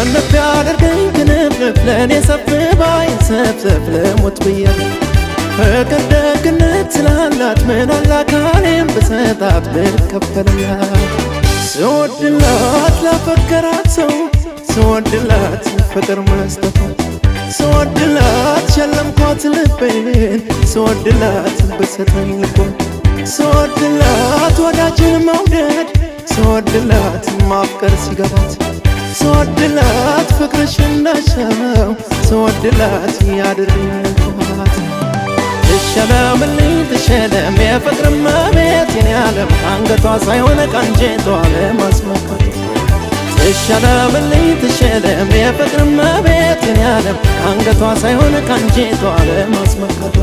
ክንፍ ቢያደርገኝ ክንፍንፍ ለእኔ ሰፍ ባይ ሰፍሰፍ ልሞት ብያለሁ። ፍቅር ደግነት ስላላት ምን አለ አካሌን ብሰጣት ብከፈልላት። ስወድላት ላፈቀራት ሰው፣ ስወድላት ፍቅር መስጠቷ፣ ስወድላት ሸለምኳት ልቤን፣ ስወድላት ብሰጠኝ ልቧን፣ ስወድላት ወዳጅን መውደድ፣ ስወድላት ማፍቀር ሲገባት፣ ስወድላት ፍቅርሽ እንዳሻው፣ ስወድላት ያድርኝ እንቅፋት። ትሸለምልኝ ትሸለም የፍቅር እመቤት የኔ ዓለም፣ አንገቷ ሳይሆን ቀንጀቷ ለማስመካት። ትሸለምልኝ ትሸለም የፍቅር እመቤት የኔ ዓለም፣ አንገቷ ሳይሆን ቀንጀቷ ለማስመካቷ።